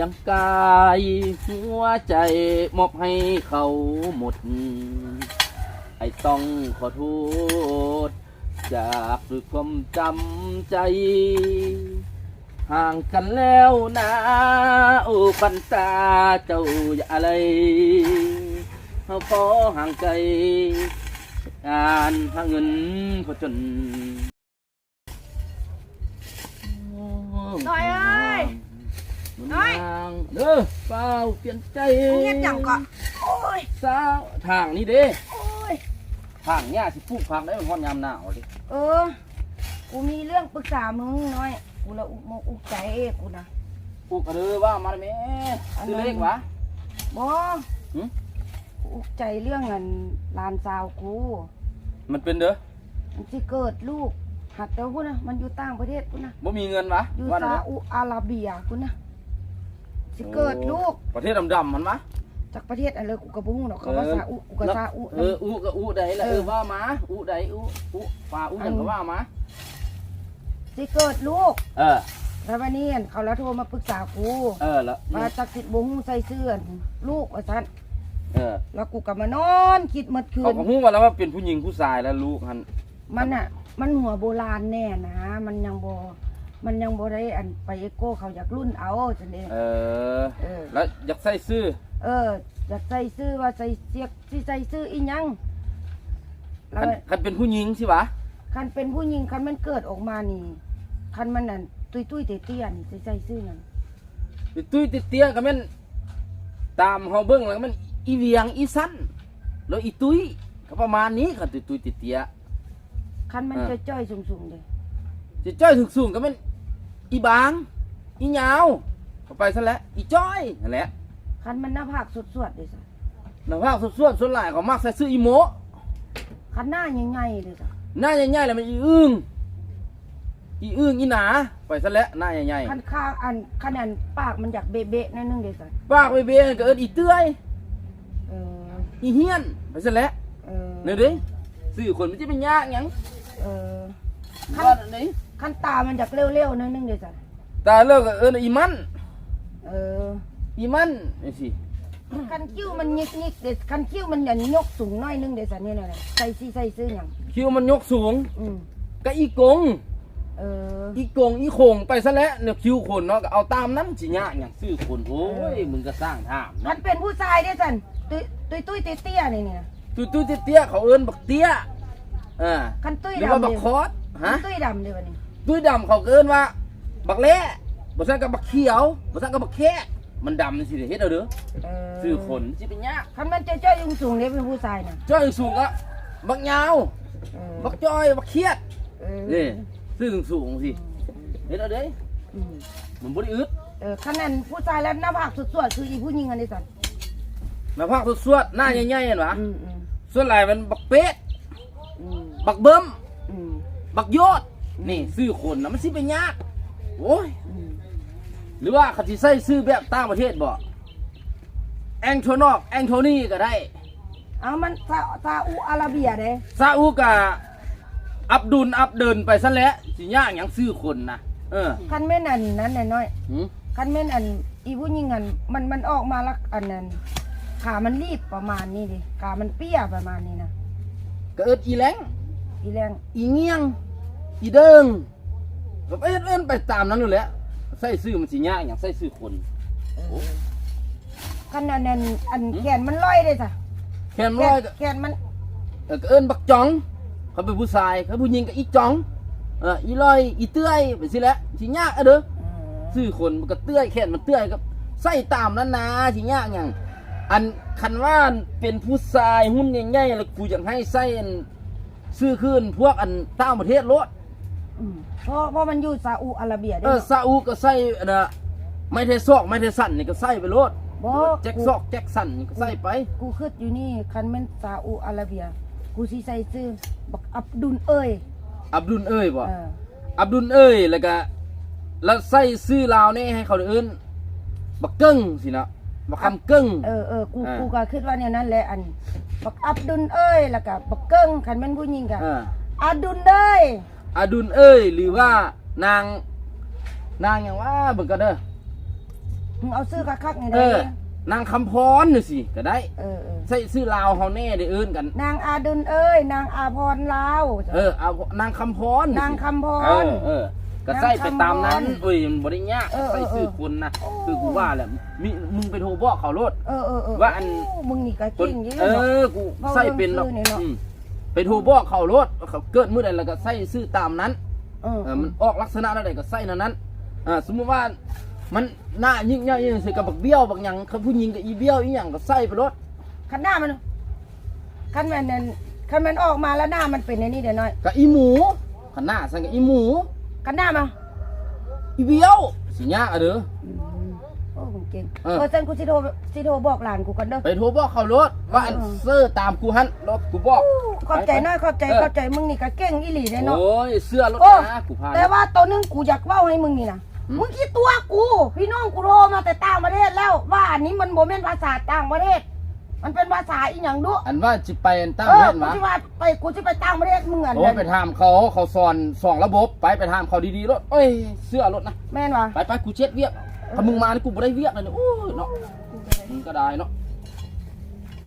ຍັງກາຍຫົວໃຈມອບໃຫ້ເຂົາໝົດ ອ້າຍຕ້ອງຂໍໂທດຈາກດ້ວຍຄວາມຈຳໃຈ. ຫ່າງກັນແລ້ວນາ ໂອ ປັນຕາເຈົ້າຢ່າໄລ ເຮົາຂໍຫ່າງໄກ ການຫາເງິນຜົດຈົນ. ນ້ອຍເອີຍ ນ້ອຍ ເດີ ຟ້າວປ່ຽນໃຈ. ມຶງເຮັດຫຍັງເກາະ? ໂອ້ຍ ສາວ ທາງນີ້ເດ້. ໂອ້ຍ ທາງຫຍ້າຊິປູກຜັກໄດ້ ມັນຮອດຍາມໜາວເດ້. ເອີ ກູມີເລື່ອງປຶກສາມຶງນ້ອຍ ກູລະອຸກມົກອຸກໃຈເອ ກູນະ. ອຸກເດີ ວ່າມາແມ່. ອັນນັ້ນ ຊື້ເລກຫວາ? ບໍ່. ຫຶ? ກູອຸກໃຈເລື່ອງອັນຫຼານສາວກູ. ມັນເປັນເດີ ມັນຊິເກີດລູກ ຫາກແຕ່ພຸ້ນນະ ມັນຢູ່ຕ່າງປະເທດພຸ້ນນະ. ບໍ່ມີເງິນຫວາ? ຢູ່ ວ່າແນວໃດ? ຊາອຸອາລາເບຍພຸ້ນນະ ຊິເກີດລູກ. ໂອ້ ປະເທດດຳໆຫັ້ນຫວາ? ຈັກປະເທດອັນເລີ ກູກໍບໍ່ຮູ້ດອກ. ເຂົາວ່າ ເອີ ຊາອຸ ກູກໍ ນະ ຊາອຸ ເອີ ອຸກໍອຸໄດ້ລະ. ເອີ ເອີ ເວົ້າມາ ອຸໃດ ອຸ ອຸ ປາອຸຫຍັງກໍວ່າມາ. ຊິເກີດລູກ. ເອີ ແລ້ວບາດນີ້ ອັນ ເຂົາລະໂທມາປຶກສາກູ. ເອີ ລະ ວ່າຈັກຊິບໍ່ຮູ້ໃສ່ຊື່ອັນລູກວ່າຊັ້ນ. ເອີ ແລ້ວກູກໍມານອນຄິດໝົດຄືນ. ເຂົາກໍຮູ້ວ່າລະວ່າເປັນຜູ້ຍິງຜູ້ຊາຍ ແລ້ວລູກຫັ້ນ ມັນນະ ມັນຫົວໂບລານແນ່ນະ ມັນຍັງບໍ່ ມັນຍັງບໍ່ໄດ້ອັນໄປເອໂກ ເຂົາຢາກລຸ້ນເອົາຊັ້ນເດ. ເອີ ເອີ ແລ້ວຢາກໃສ່ຊື່. ເອີ ຢາກໃສ່ຊື່ວ່າໃສ່ ຊິໃສ່ຊື່ອີ່ຫຍັງ. ຄັນ ລະ ຄັນເປັນຜູ້ຍິງຊິຫວາ? ຄັນເປັນຜູ້ຍິງ ຄັນແມ່ນເກີດອອກມານີ້ ຄັນມັນອັນຕຸ້ຍໆເຕ້ຍໆນີ້ ຊິໃສ່ຊື່ຫຍັງ? ຕຸ້ຍໆເຕ້ຍໆ ກໍແມ່ນ ຕາມເຮົາເບິ່ງແລ້ວ ກໍແມ່ນອີຫວຽງ ອີສັນ ແລ້ວອີຕຸ້ຍ ກໍປະມານນີ້. ຄັນຕຸ້ຍໆເຕ້ຍໆ ຄັນມັນ ເອີ ຈ້ອຍໆສູງໆເດ? ຈ້ອຍໆສູງໆ ກໍແມ່ນອີບາງ ອີຍາວ ກໍໄປຊັ້ນແຫຼະ ອີຈ້ອຍຫັ້ນແຫຼະ. ຄັນມັນໜ້າຜາກສວດໆເດ? ໜ້າຜາກສວດໆ ສ່ວນຫຼາຍເຂົາມັກໃສ່ຊື່ອີໂມະ. ຄັນໜ້າໃຫຍ່ໆເດ? ໜ້າໃຫຍ່ໆ ແລ້ວແມ່ນອີອຶ່ງ ອີອຶ່ງ ອີໜາ ໄປຊັ້ນແຫຼະ ໜ້າໃຫຍ່ໆ. ຄັນຄາງ ອັນ ຄັນອັນປາກມັນຢາກເບະໆໜ້ອຍໜຶ່ງເດຊັ້ນ? ປາກເບະໆ ກໍເອີ້ນອີເຕື້ອຍ. ເອີ ອີຫ້ຽນ ໄປຊັ້ນແຫຼະ. ເອີ ແນວໃດ? ຊື່ຄົນມັນຊິໄປຍາກຫຍັງ? ເອີ ຄັນ ວ່າແນວໃດ? ຄັນຕາມັນຢາກເຫຼວໆໜ້ອຍໜຶ່ງເດຊັ້ນ? ຕາເລີກກໍເອີ້ນອີມັນ. ເອີ ອີມັນຈັ່ງຊີ້. ຄັນຄິ້ວມັນຍິກໆເດ? ຄັນຄິ້ວມັນອັນຍົກສູງໜ້ອຍໜຶ່ງເດຊັ້ນ? ນີ້ແນວໃດ? ໃສ່ຊິໃສ່ຊື່ຫຍັງ? ຄິ້ວມັນຍົກສູງ. ອືມ ກະອີກົງ. ເອີ ອີກົງ ອີຂົງ ໄປຊັ້ນແຫຼະ. ແນວຄິ້ວຄົນເນາະ ກໍເອົາຕາມນັ້ນ ຊິຍາກຫຍັງຊື່ຄົນ? ໂອ້ຍ ເອີ ມຶງກໍຊ່າງຖາມເນາະ. ຄັນເປັນຜູ້ຊາຍເດຊັ້ນ? ຕຸ້ຍ ຕຸ້ຍໆເຕ້ຍໆນີ້ນະ? ຕຸ້ຍໆເຕ້ຍໆ ເຂົາເອີ້ນບັກເຕ້ຍ. ເອີ ຄັນຕຸ້ຍດຳ ຫຼືວ່າບັກຄອດ. ຮະ? ຕຸ້ຍດຳເດບັດນີ້? ຕຸ້ຍດຳເຂົາກໍເອີ້ນວ່າບັກແລ້ ບໍ່ຊັ້ນກໍບັກຂຽວ ບໍ່ຊັ້ນກໍບັກແຄກ. ມັນດຳຈັ່ງຊີ້ເຮັດເອົາເດີ. ເອີ ຊື່ຄົນຊິເປັນຍາກ. ຄັນມັນຈ້ອຍໆສູງໆເດ ເປັນຜູ້ຊາຍນະ? ຈ້ອຍສູງກໍບັກຍາວ. ເອີ ບັກຈ້ອຍ ບັກຂຽດ. ເອີ ນີ້ຊື່ສູງໆຊີ້ ອືມ ເຮັດເອົາເດີ. ອືມ ມັນບໍ່ໄດ້ອຶດ. ເອີ ຄັນນັ້ນຜູ້ຊາຍແລ້ວໜ້າຜາກສວດໆ ຄືອີຜູ້ຍິງຫັ້ນເດຊັ້ນ? ໜ້າຜາກສວດໆ ໜ້າໃຫຍ່ໆຫັ້ນຫວາ? ອືມໆ ສ່ວນຫຼາຍມັນບັກເປດ. ອືມ ບັກເບິ່ມ. ອືມ ບັກຍອດ. ອືມ ນີ້ຊື່ຄົນນະ ມັນຊິໄປຍາກ. ໂອ້ຍ ອືມ ຫຼືວ່າເຂົາຊິໃສ່ຊື່ແບບຕ່າງປະເທດບໍ່? ແອງໂທນອກ ແອງໂທນີກໍໄດ້. ເອົາ ມັນຊາ ຊາອຸອາລາເບຍເດ້. ຊາອຸກະອັບດຸນ ອັບເດີນ ໄປຊັ້ນແຫຼະ ຊິຍາກຫຍັງຊື່ຄົນນະ. ເອີ ຄັນແມ່ນອັນນັ້ນແຫຼະນ້ອຍ. ຫື? ຄັນແມ່ນອັນ ອີຜູ້ຍິງຫັ້ນ ມັນ ມັນອອກມາລັກ ອັນນັ້ນ ຂາມັນລີບປະມານນີ້ເດ ຂາມັນເປ້ຍປະມານນີ້ນະ. ກໍເອີ້ນອີແຫຼງ ອີແຫຼງ ອີງ່ຽງ ອີເດີງ ກໍໄປເອີ້ນໄປຕາມນັ້ນໂລດແຫຼະ. ໃສ່ຊື່ມັນຊິຍາກຫຍັງ ໃສ່ຊື່ຄົນ. ເອີ ໂອ້ ຄັນອັນນັ້ນ ອັນ ຫື? ແຂນມັນລອຍເດ້ຊະ? ແຂນມັນລອຍ ແຂນ ແຂນມັນ ເອີ ກໍເອີ້ນບັກຈອງ ຄັນເປັນຜູ້ຊາຍ. ຄັນຜູ້ຍິງກໍອີຈອງ ເອີ ອີລອຍ ອີເຕື້ອຍ ໄປຊີ້ແຫຼະ ຊິຍາກອະເດີ. ເອີ ຊື່ຄົນມັນກໍເຕື້ອຍ ແຂນມັນເຕື້ອຍ ກໍໃສ່ຕາມນັ້ນນາ ຊິຍາກຫຍັງ? ອັນ ຄັນວ່າເປັນຜູ້ຊາຍຮຸ່ນໃຫຍ່ໆ ແລ້ວ ກູຢາກໃຫ້ໃສ່ອັນ ຊື້ຄືນພວກອັນຕ່າງປະເທດໂລດ. ອືມ ເພາະ ເພາະມັນຢູ່ຊາອຸອາລາເບຍເດ້. ເອີ ເນາະ ຊາອຸກໍໃສ່ອັນນະ ໄມ້ແທສອກ ໄມ້ແທສັນນີ້ກໍໃສ່ໄປໂລດ. ບໍ່ ແຈັກ ກູ ສອກແຈັກສັນນີ້ກໍໃສ່ໄປ. ກູ ກູຄິດຢູ່ນີ້ ຄັນແມ່ນຊາອຸອາລາເບຍ ກູຊິໃສ່ຊື່ບັກອັບດຸນເອີຍ. ອັບດຸນເອີຍບໍ່? ເອີ ອັບດຸນເອີຍ ແລ້ວກະ ແລ້ວໃສ່ຊື່ລາວແດ່ ໃຫ້ເຂົາເອີ້ນບັກເກິ່ງຊີ້ນະ ບັກຄຳເກິ່ງ. ເອີ ເອີ ກູ ອ່າ ກູກໍຄິດວ່າແນວນັ້ນແຫຼະ. ອັນ ບັກອັບດຸນເອີຍ ແລ້ວກະບັກເກິ່ງ. ຄັນແມ່ນຜູ້ຍິງກະ ອ່າ ອາດຸນເອີຍ ອາດຸນເອີຍ ຫຼືວ່ານາງ ນາງຫຍັງວະ ເບິ່ງກ່ອນເດີ. ເອົາຊື່ຄັກໆນີ້ ເອີ ໄດ້ ນາງຄຳພອນຈັ່ງຊີ້ກໍໄດ້ ເອີໆ ໃຊ້ຊື່ລາວເຮົາແດ່ ໄດ້ເອີ້ນກັນ ນາງອາດຸນເອີຍ ນາງອາພອນລາວ ເອີ ເອົານາງຄຳພອນ ນາງຄຳພອນ ເອີໆ ກໍໃຊ້ໄປຕາມນັ້ນ ນາງຄຳພອນ ໂອ້ຍ ມັນບໍ່ໄດ້ຍາກ ເອີໆ ໃຊ້ຊື່ຄົນນະ ເອີ ຄືກູວ່າແຫຼະ ມີ ມຶງໄປໂທບອກເຂົາໂລດ ເອີໆ ວ່າອັນ ໂອ້ ມຶງນີ້ກໍເກັ່ງຢູ່ ເອີ ເນາະ ກູໃຊ້ເປັນດອກ ເວົ້າເລື່ອງຊື່ນີ້ເນາະ ອືມ ໄປໂທບອກເຂົາໂລດ ເຂົາເກີດມື້ໃດແລ້ວກໍໃຊ້ຊື່ຕາມນັ້ນ ເອີ ເອີ ມັນອອກລັກສະນະແນວໃດກໍໃຊ້ແນວນັ້ນ ເອີ ສົມມຸດວ່າມັນໜ້າຍິກຍາກອີ່ຫຍັງໃສ່ກັບບັກບ້ຽວບັກຫຍັງ ຄັນຜູ້ຍິງກໍອີ່ບ້ຽວອີ່ຫຍັງກໍໃສ່ໄປໂລດ ຄັນໜ້າມັນ ຄັນແມ່ນນັ້ນ ຄັນແມ່ນອອກມາແລ້ວໜ້າມັນເປັນແນວນີ້ເດ້ນ້ອຍ ກໍອີ່ໝູ ຄັນໜ້າຊັ້ນກໍອີ່ໝູ ຄັນໜ້າມາ ອີ່ບ້ຽວ ຊິຍາກອະເດີ ອືມ ໂອ້ ເກັ່ງ ເອີ ເອີ ຊັ້ນກູຊິໂທ ຊິໂທບອກຫຼານກູກ່ອນເດີ ໄປໂທບອກເຂົາໂລດ ວ່າອັນ ເອີ ເຊີຕາມກູຫັ້ນໂລດ ກູບອກ ຂອບໃຈນ້ອຍ ຂອບໃຈ ເອີ ຂອບໃຈ ມຶງນີ້ກໍເກັ່ງອີ່ຫຼີເດ້ເນາະ ໂອ້ຍ ເຊື່ອໂລດ ໂອ້ ນະ ກູພາ ແຕ່ວ່າໂຕໜຶ່ງກູຢາກເວົ້າໃຫ້ມຶງນີ້ນະ ອືມ ມຶງຂີ້ຕົວະກູ ພີ່ນ້ອງກູໂທມາແຕ່ຕ່າງປະເທດແລ້ວ ວ່າອັນນີ້ມັນບໍ່ແມ່ນພາສາຕ່າງປະເທດ ມັນເປັນພາສາອີ່ຫຍັງດຸ ອັນວ່າຊິໄປອັນຕ່າງປະເທດຫວາ ເອີ ກູຊິວ່າໄປ ກູຊິໄປຕ່າງປະເທດ ມຶງອັນ ໂອ້ ນັ້ນ ໄປຖາມເຂົາ ເຂົາສອນສອງລະບົບ ໄປ ໄປຖາມເຂົາດີໆໂລດ ໂອ້ຍ ເຊື່ອໂລດນະ ແມ່ນຫວາ ໄປໆ ກູເຈັດວຽກ ເອີ ຖ້າມຶງມານີ້ກູບໍ່ໄດ້ວຽກແລ້ວນີ້ ໂອ້ຍເນາະ ມຶງກໍໄດ້ເນາະ